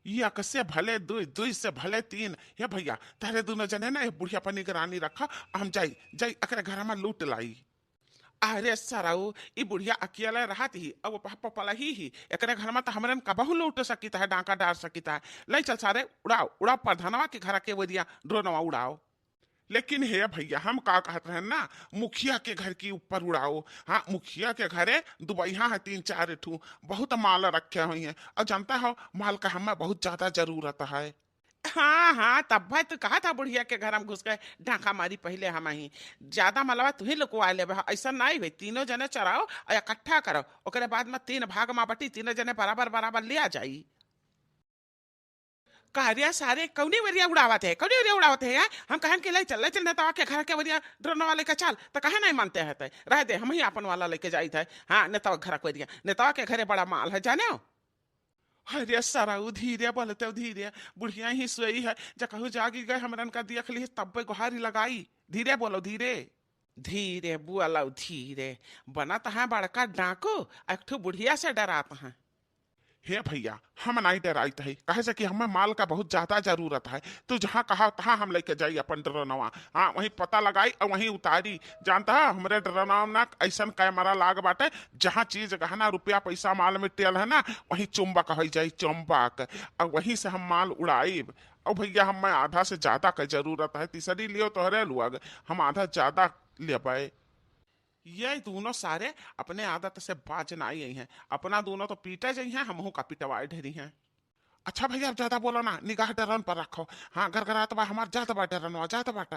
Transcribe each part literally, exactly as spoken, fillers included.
एक से भले दुई, दुई से भले तीन। हे भइया, तहरे दुनो जने ना ए बुढ़िया पर निगरानी रखा, हम जाई, जाई एकरे घर में लूट लाई। अरे सरऊ, ई बुढ़िया अकेले रहत ही, अब पह-, पपलही ही, एकरे घर में त हमरन कबहू लूट सकित है, डाका डार सकित है। ले चल सारे, उड़ाओ, उड़ाओ प्रधानवा के घर के वरिया ड्रोनवा उड़ाओ। लेकिन हे भइया, हम का कहत रहन ना, मुखिया के घर की ऊपर उड़ाओ। हाँ, मुखिया के घरे दुबैया है तीन चार ठू, बहुत माल रखे हुई हैं। और जानता हो, माल का हमें बहुत ज्यादा जरूरत है। हाँ, हाँ, तब भाई तू कहा था बुढ़िया के घर हम घुस के डाका मारी पहिले हम ही। ज्यादा मलवा तू ही लुकवा लेबे, ऐसा नहीं हुई। तीनों जने चराओ और इकट्ठा करो, ओकरे बाद में तीन भाग में बटी, तीनों जने बराबर बराबर लिया जाई। का रे सारे, कौने वरिया उड़ावत है, कौने वरिया उड़ावत है, हैं? हम कहन के ले चल, ले चल नेतावा के घर के वरिया ड्रोन वाले का चल, त कहे नहीं मानते हैं ते। रह दे, हम ही अपन वाला लेके जाइत है। हाँ, नेतावा के घर के वरिया, नेतावा के घरे बड़ा माल है, जाने हो? अरे सरऊ, धीरे बोलते हो, धीरे। बुढ़िया ही सोई है, जकहू जागी गए, हमरन का देख ली, तब्बे गोहारी लगाई। धीरे बोलो, धीरे। धीरे बोलो, धीरे। बनत है बड़का डाकू, एक ठो बुढ़िया से डरात हैं। हे भइया, हम नाई डराइत है, काहे से कि हमें माल का बहुत ज्यादा जरूरत है। तू जहाँ कहा, तहाँ हम लेके जाई अपन ड्रोनवा। हाँ, वहीं पता लगाई और वहीं उतारी। जानता है, हमरे ड्रोनवा में ना ऐसन कैमरा लाग बाटे, जहाँ चीज, गहना, रुपया, पैसा, माल, material है ना, वहीं चुंबक होइ जाई, चुंबक। और वहीं से हम माल उड़ाइब। और भइया, हमें आधा से ज्यादा के जरूरत है, तीसरी लियो तोहरे लुअग, हम आधा ज्यादा लेबै। ये दोनों सारे अपने आदत से बाज ना आई हैं, अपना दोनों तो पीटे जाइ हैं, हमहू का पिटवाए ढेरी हैं। अच्छा भइया, अब ज्यादा बोलो ना, निगाह ड्रोन पर रखो। हाँ, गरगरात बा हमार, जात बा ड्रोनवा, जात बाटे।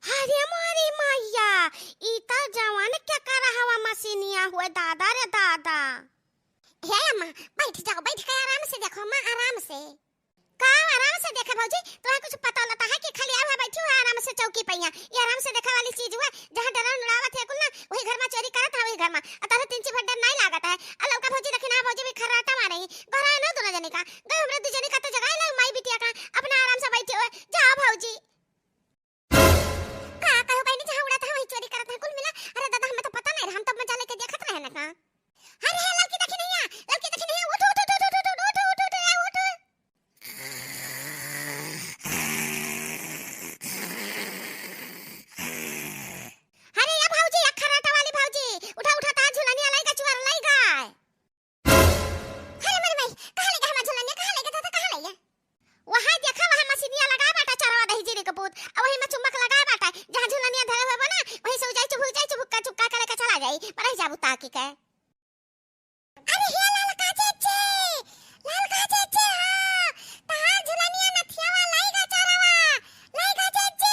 अरे मोरी मैया, ई त जवन के करहवा मशीनिया हुए, दादा रे दादा। हे अम्मा, बैठ जाओ, बैठ के आराम से देखो अम्मा, आराम से। का आराम से देखे भौजी, तोहे कुछ पता लता है कि खाली आवा बैठी हुआ आराम से चौकी पैया। ये आराम से देखे वाली चीज हुआ, जहाँ ड्रोन उड़ावत है कुल ना, वही घर में चोरी करत है, वही घर में। आ तारे तिनची भर डर नहीं लागत है। आ लौका भौजी देखी ना, भौजी भी खर्राटा मारे ही। घर आए ना दोनों जने का, गए हमरे दू जने का तो जगाए लो माई बिटिया का, अपना आराम से बैठे हुए। जाओ भौजी। का कहू बहिनी, जहाँ उड़त है वही चोरी करत है कुल मिला। अरे दादा, हमें तो पता नहीं रहा, हम तब मजा लेके देखत रहे ना का। अरे हे लड़की देखी नहीं है, लड़की देखी नहीं है, उठ, उठ। अरे या भौजी, या खर्राटा वाली भौजी, उठा, उठा, तार झुलनिया लाई गा, चुअर लाई गा। अरे मर मई, कहाँ ले गया हमार झुलनिया, कहाँ ले गया दादा, कहाँ ले गया? वहाँ देखा, वहाँ मशीनिया लगा बाटा, चरवा दही जीरे के पूत, और वही में चुम्बक लगा बाटा, जहाँ झुलनिया धरे हुए बा ना, वहीं से उ जाई चुभुक जाई, चुभुक का चुपका के लेके चला जाई, पर रह जाबू ताकी के। अरे हे ललका चेचे, ललका चेचे, हाँ, तहार झुलनिया नथियावा लाई गा चरवा, लाई गा चेचे।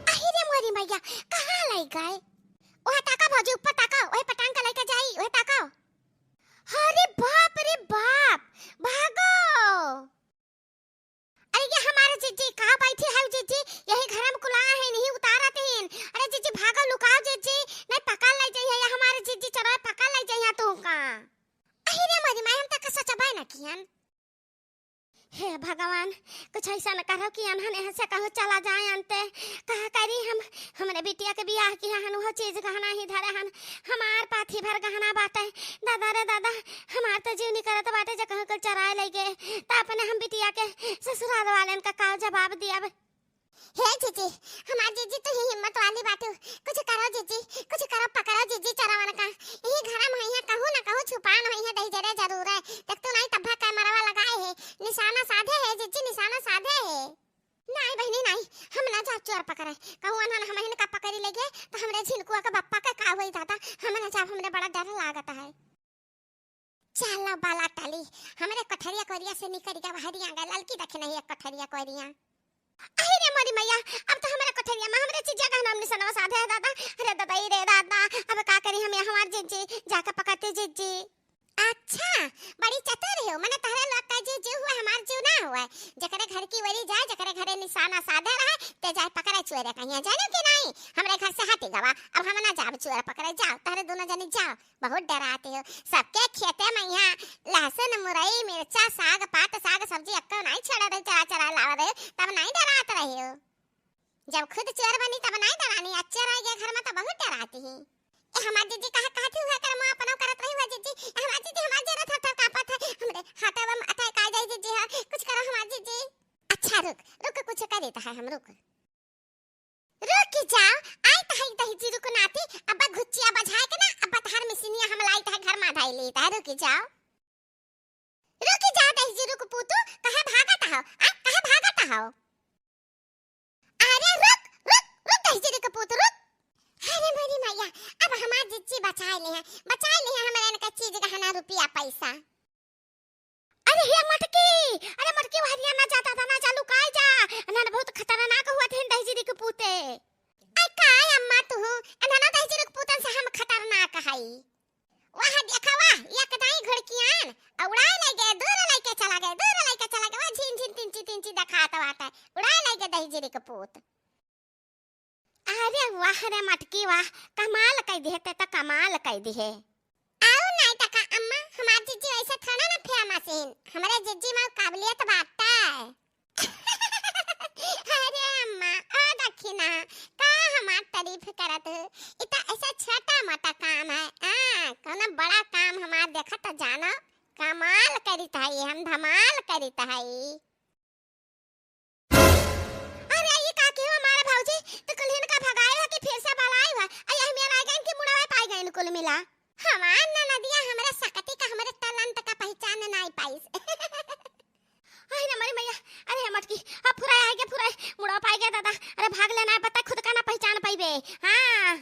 अहि रे मोरी मैया, कहाँ लाई गए? ओहे ताका भौजी, ऊपर ताका, ओहे पटांग के लेके जाई, ओहे ताका। अरे बाप रे बाप, भागो। अरे ये हमारे जिज्जी, कहाँ बैठी है जिज्जी? यही घर में कुला है, नहीं उतारत हैं। अरे जिज्जी भागो, लुकाओ जिज्जी, नहीं पकड़ ले जाइए, ये हमारे जिज्जी चोरवा पकड़ ले जाइए तू का। अहि रे मोरी माई, हम तक सचबाई न कियन। हे भगवान, कुछ ऐसा न करो कि अनहन यहाँ से कहूँ चला जाए अंते। कहा करी हम, हमरे बिटिया के बियाह किया हन, वो चीज गहना ही धरे हन। हमार पाथी भर गहना बाटे। दादा रे दादा, हमार तो जीव निकलत बाटे, जे कहूँ कुल चराए ले गए, त अपने हम बिटिया के ससुराल वालन का का जवाब दियब? हे जीजी, हमार जीजी तो ही हिम्मत वाली बाटू। कुछ करो जीजी, कुछ करो, पकड़ो जीजी चोरवन का। यही घर में है, कहूँ न कहूँ छुपान है, दही जरे जरूर है। देख तू नहीं तब्बा कैमरवा लगाए है, निशाना साधे है जीजी, निशाना साधे है। नहीं बहिनी नहीं, हम ना जाब चोर पकड़े। कहूँ अनहन हमहिन का पकड़ी ले गए, तो हमरे झिनकुआ के बप्पा का का होई दादा, हम ना जाब, हमरे बड़ा डर लागत है। चलो बाला टाली, हमरे कोठरिया कोरिया से निकल गया, बाहरी आ गए, ललकी देखे नहीं एक कोठरिया कोरिया। अहि रे मोरी मैया, अब तो हमरे कोठरिया में हमरे चीजा गहना हमने सनवा साधे है दादा। अरे दादा, ई रे दादा, अब का करी हम, हमार जिज्जी, जाके पकड़ते जिज्जी। अच्छा, बड़ी चतुर हो, मने तहरे लोग का जीव जीव हुआ, हमार जीव ना हुआ। जकरे घर की ओरी जाए, जकरे घरे निशाना साधे रहे, ते जाए पकड़े चोरे कहिया, जानो कि नहीं? हमरे घर से हटी गवा, अब हम ना जाब चोर पकड़े, जाओ, तहरे दोनों जनी जाओ, बहुत डराते हो। सबके खेते में यहाँ लहसुन, मुरई, मिर्चा, साग, पात, साग, सब्जी अक्का नहीं छेड़ा रहे, चरा चरा लावा रहे, तब नहीं डरात रहे हो। जब खुद चोर बनी तब नहीं डरानी, आ चोर आइगे घर में तो बहुत डराती ही। ए हमार जिज्जी कहा कहती हुआ कर मुँह अपनो करत रही हुआ जिज्जी, ए हमार देत है हम, रुक। रुकि जाओ, आइत है दहिजरी क नाती, अब घुच्चिया बझाए के ना, अब तहार मिसिनिया हम लाइत है घर मा धइ लेइत है, रुकि जाओ। रुकि जाओ दहिजरी क पूतू, कहे भागत हो, आ, कहे भागत हो? अरे रुक, रुक, रुक दहिजरी क पूत, रुक। अरे मोरी मैया, अब हमार जिज्जी बचाए लिहे, बचाए लिहे हमरे इनका चीज गहना रुपया पैसा। अरे हे मटकी, अरे मटकी, वहरिया ना जा दादा, ना जा, लुकाए जा, ना, ना, बहुत खतरनाक हुआ थे दहिजरी क पूते। अरे काय अम्मा तू, ना, ना दहिजरी क पूतन से हम खतरनाक हई। वाह देखा वाह, एक दाई घुड़कियान, आ उड़ाए लगे, दूर लइके चला गए, दूर लइके चला गए, वाह झिन झिन तिनची तिनची देखात बाटे, उड़ाए लगे दहिजरी क पूत। अरे वाह रे मटकी वाह, कमाल कइ दिहे ते त, कमाल कइ दिहे। आउ नाई त का अम्मा, हमार जिज्जी वैसे थोड़ा ना famous हीन, हमरे जिज्जी मा काबिलियत बाटे। अरे अम्मा, ओ दखिना, का हमार तारीफ करत हो? इ त ऐसा छोटा मोटा काम है, हाँ, कौनो बड़ा काम हमार देखा त जानो, कमाल करित हई, हम धमाल करित हई। अरे, ई का किहो हमारे भौजी? तू कुल्हिन का भगाए हो कि फिर से बलाए हो? आ, यही मेर आ गइन कि मुड़वा पाई गइन कुल मिला। हमार ननदिया हमरे सकती का, हमरे talent का पहचान नाई पाइस। अरे रे मोरी मैया, अरे हे मटकी, अब फुराए आए गे, फुराए, मुड़वा पाई गे दादा। अरे भाग लेना है, पता है खुद का ना पहचान पाइबे। हाँ।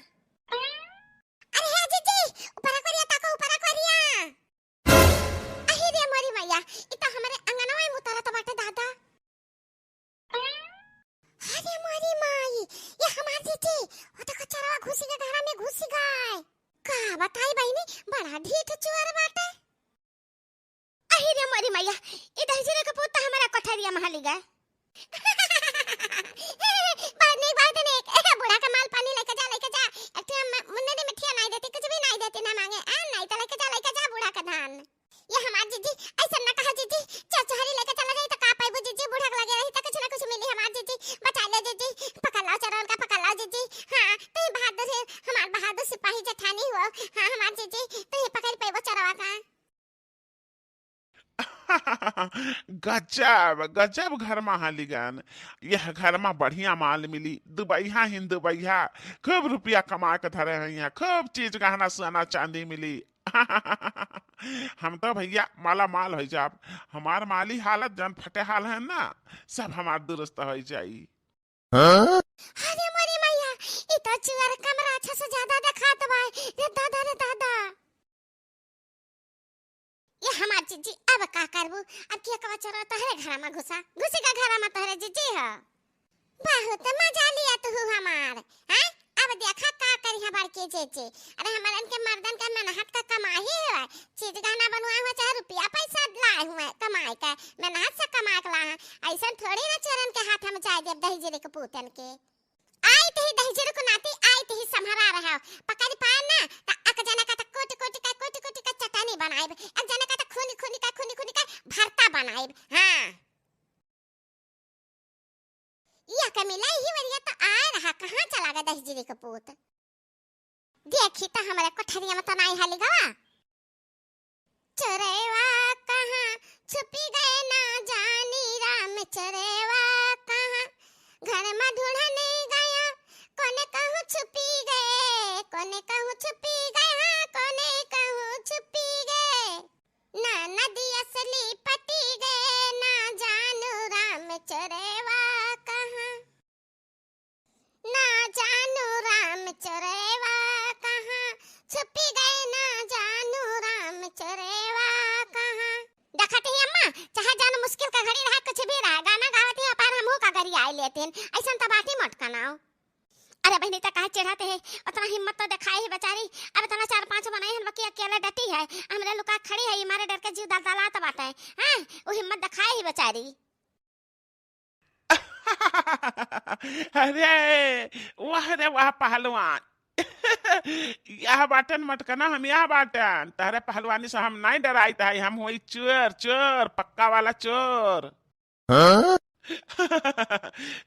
अरे हे जीजी, ऊपरा करिया ताको, ऊपरा करिया। अहि रे मोरी मैया, इ त हमरे अंगनवा में उतरत बाटे दादा। अरे मोरी माई, ये हमार जीजी, वो देखो चरवा घुसी गए, घरा में घुसी गए। का बताई बहिनी, बड़ा ढीठ चुअर बाटे। अहि रे मोरी मैया, इ दहिजरे के पूत त हमारा कोठरिया में हली गए। बहुत नीक, बहुत नीक। ए, बूढ़ा का माल पानी लेके जा, लेके जा। एक ठे म-, मुन्ने दी मिठिया नाई देती, कुछ भी नाई देती, ना मांगे। आ, नाई तो लेके जा, लेके जा बूढ़ा का धान। ये हमार जीजी, ऐसा ना कहा जीजी, चरचहरी लेके चला जाई तो का पाइबू जीजी, बूढ़ा के लगे रही तो कुछ ना कुछ मिली हमार जीजी, बचा ले जीजी, पकड़ लाओ चरवन का, पकड़ लाओ जीजी। हाँ, तू ही बहादुर है, हमार बहादुर सिपाही जेठानी हो। हाँ, हमार जीजी, तू ही पकड़ पाइबो चरवा का। गजब, गजब घर मा हालिगन। यह घर मा बढ़िया माल मिली, दुबैहा हिन दुबैहा, खूब रुपया कमा के धरे हैं यहाँ, खूब चीज गहना सोना चांदी मिली। हम तो भैया माला माल होइ जाब, हमार माली हालत जौन फटे हाल है ना, सब हमार दुरुस्त होइ जाई। हाँ? अरे मोरी मैया, ई तो चुअर कम राक्षस ज्यादा देखात बा। रे दादा, रे दादा। ये हमार जीजी, अब का करबू? अब की एकवा चोरवा तोहरे घरा में घुसा, घुसी का घरा में तोहरे जीजी ह। बहुत मजा लिया तू हमार, हैं? अब देखा का करी है बड़की जीजी। अरे हमारन के मर्दन के मेहनत का कमाई हुआ, चीज गहना बनवाए हुआ, चाहे रुपया पैसा लाए हुए कमाई के, मेहनत से कमा के ला है। ऐसन थोड़ी ना चोरन के हाथ में जाए देब दहिजरी के पूतन के। आइत ही दहिजरी को नाती, आइत ही सम्हरा रहा, पकड़ पाए ना, त एक जना का त कोटि कोटि का, कोटि कोटि का चटनी बनाइब, एक जना का त खूनी खूनी का, खूनी खूनी का भरता बनाइब। हाँ। या के मिला ही वरिया त आए रहा, कहाँ चला गया दहिजरी के पूत? देखी त हमरे कोठरिया में त नाई हाली गवा। चोरवा कहाँ छुपी गए ना जानी राम, चोरवा कहाँ घर में ढूंढने गया, कोने कहूँ छुपी गए, कोने कहूँ छुपी गए, हाँ, कोने कहूँ छुपी गए। ना नदी असली पटी गए, ना जानू राम चोरवा कहाँ। ना जानू राम चोरवा कहाँ छुपी गए, ना जानू राम चोरवा कहाँ। देखत ही अम्मा, चाहे जान मुश्किल का घड़ी रहा, कुछ भी रहा, गाना गावत ही अपार हमहू का गरी आए लेतिन, ऐसन त बात ही मत कनाओ। अरे बहिनी, त काहे चिढ़ाते है? उतना हिम्मत तो दिखाए ही बेचारी। अब इतना चार पांच बनाए हन, बाकी अकेले डटी है, हमरे लुका खड़ी है, ये मारे डर के जीव दलदलात बाटे। हाँ, वो हिम्मत दिखाए ही बेचारी। अरे, वाह रे वाह पहलवान। यह बाटन मटकना, हम यह बाटन। तहरे पहलवानी से हम नहीं डराइत है, हम होई चोर, चोर, पक्का वाला चोर। हाँ?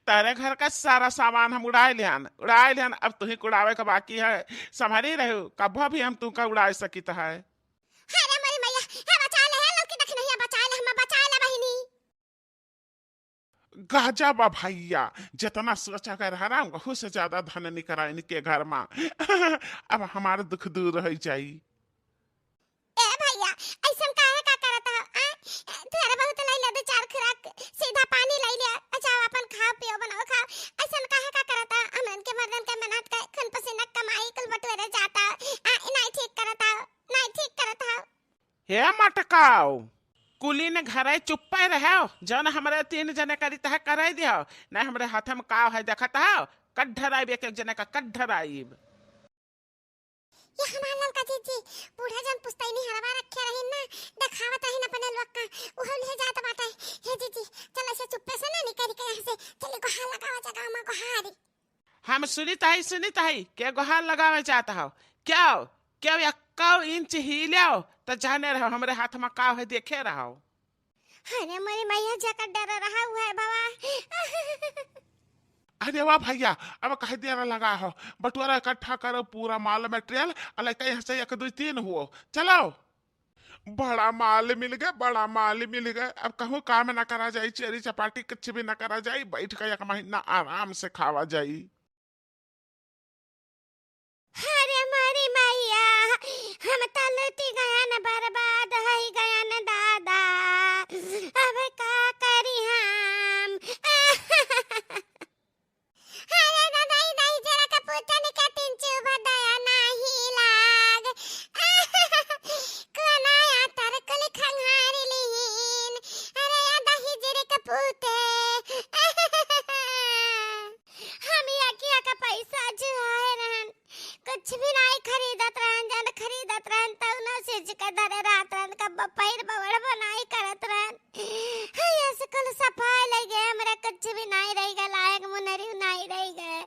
तहरे घर का सारा सामान हम उड़ाए लिहन, उड़ाए लिहन। अब तुही के उड़ावे का बाकी है, संभरी रहू, कबो भी हम तुहका उड़ाए सकित है। अरे मोरी मैया, हे बचा ले, हे लौकी देख नहीं, बचा ले, हम बचा ले बहिनी। गजब भैया, जितना सोचा कर हराम, वहू से ज्यादा धन निकरा इनके घर मा। अब हमार दुख दूर होइ जाई। ए भैया, अइसन काहे का करत हो? आ, थोड़ा बहुत लइ ले, दो चार खुराक, सीधा पानी लइ ले, अच्छा, अपन खाओ पियो, बनाओ खाओ। अइसन काहे का करत हो? हमन के मर्दन के मेहनत के खून पसीना कमाई कुल बटोरे जात हो। आ, नाहीं ठीक करत हो, नाहीं ठीक करत हो। हे मटकाओ, कुलीन घरे चुप्पे रहो, जौन हमरे तीन जने करी तहे करे दिहो, नाहीं हमरे हाथ में काव है देखत हो, कट धराइब एक एक जने का, कट धराइब। ये हमार ललका जीजी, बूढ़ा जौन पुस्तैनी हरवा रखे रहिन ना, देखावत रहिन अपने लोग का, उहो ले जात बाटे। हे जीजी, चल अइसे चुप्पे से ना निकरी के यहाँ से, चली गोहार लगावा जगह में गोहारी। हम सुनित हई, सुनित हई, के गोहार लगावे जात हो? क्यों? क्यों एक्को इंच हिलो, त जाने रहो, हमरे हाथ में का है, देखे रहो। अरे मोरी मैया, जेकर डर रहा, उहे बाबा। अरे वाह भैया, अब कह दिया लगा हो, बटुआरा इकट्ठा करो, पूरा माल मटेरियल, और लइका यहाँ से एक, दो, तीन हुओ, चलो। बड़ा माल मिल गए, बड़ा माल मिल गए। अब कहूँ काम ना करा जाई, चोरी चपाटी कुछ भी ना करा जाई, बैठ के एक महीना आराम से खावा जाई। अरे मोरी मैया, हम त लुटि गयन, बर्बाद होइ गयन दादा, अब का करी हम? अरे दादा, ई दहिजरा के पूतन के तीन चुभ दया नाही लाग। कोना आतर कुल खंगारी लीन। अरे या दहिजरे के पूते। हम यकिया के पैसा जुआए रहन, कुछ भी नाई खरीदत रहन, जन खरीदत रहन, तौनो चीज के धरे रहत रहन, कब पैर बवड़ बनाई करत रहन। हाय, ऐसे कुल सफाई लइ गए, हमरा कुछ भी नाई रहि गए, लायक मुनरी नाई रहि गए।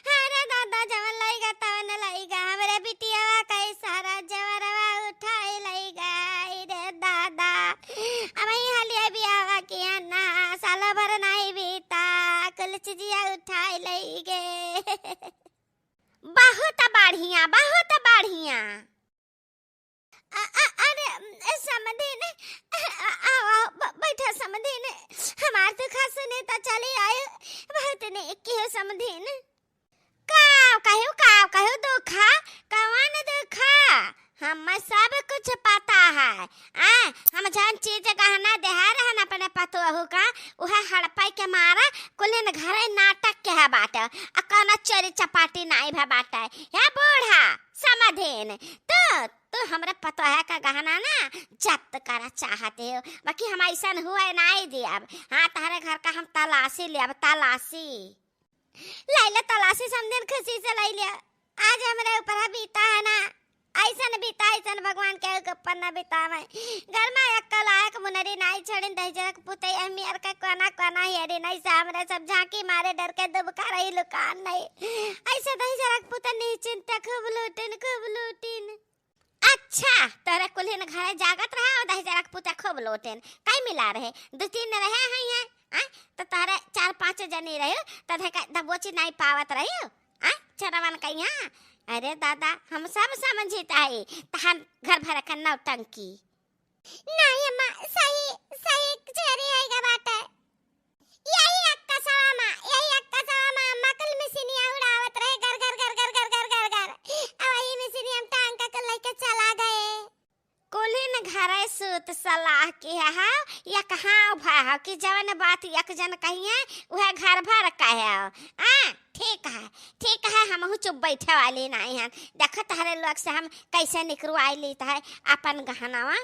अरे दादा, जवन लइ गए, तवन लइ गए, हमरे बिटियावा कई सारा जवरवा उठाई लइ गए रे दादा। अब ई हलिया बियाहवा किया ना, साल भर नाई बीता, कुल चीजिया उठाई लइ गए। बहुत बढ़िया, बहुत बढ़िया। अ, अ, अरे, ए, समधिन, अ, अ, आओ, ब-, बैठा समधिन, हमार दुखा सुने त चली आए, बहुत नेक किहो समधिन। का कहियो, का कहियो दुखा, कवन दुखा? हमें सब कुछ पता है। आ, हम जौन चीज गहना देहा रहन अपने पतोहू का, उहे हड़पाई के मारा कुलिन घरे नाटक किहे बाटे, आ कौनो चोरी चपाटी नाई भा बाटे। हे बूढ़ा, समधिन, तू, तू हमरे पतोह का गहना ना जब्त करा चाहत हो, बाकी हम अइसन हुए नाई दियब। हाँ, तहरे घर का हम तलाशी लेब, तलाशी। लइले तलाशी समधिन, खुशी से लइले। आज हमरे ऊपर बीता है ना, अइसन बीता, अइसन भगवान के ऊपर ना बितावे। घर में एक लायक मुनरी नाई छोड़िन, दहिजरक पुतई अहमियर के कोना कोना हेरी नाई से हमरे सब झांकी मारे डर के दुबका रही लुकान नाई। अइसे दहिजरक पुतई निश्चिंत खूब लूटिन, खूब लूटिन। अच्छा, तोहरे कुल्हिन घरे जागत रहा और दहिजरक पुतई खूब लूटिन। कई मिला रहे? दो तीन रहे हैं, हैं? आ? तो तोहरे चार पाँच जनी रहे, तो देखे दबोची नाई पावत रहे। आ? चरवन कहिया? अरे दादा, हम सब समझित हई, तहार घर भर के नौटंकी। नाई अम्मा, सही, सही चेरी आइगा बाटे। यही अक्का सवा मा, यही अक्का सवा मा अम्मा कल मिसिनिया उड़ावत रहे, गर, गर, गर। अब वही मिसिनिया हम टांग का कल लेके चला गए। कुलिन घरे सूत सलाह किहे हो, या कहाँ भा हो कि जवन बात एक जन कहिए, उहे घर भर कहे हो। आ, ठीक है, ठीक है, हमहू चुप बैठे वाली नाई हन। देखो तहरे लोग से हम कैसे निकरवाई लीत है अपन गहनवा।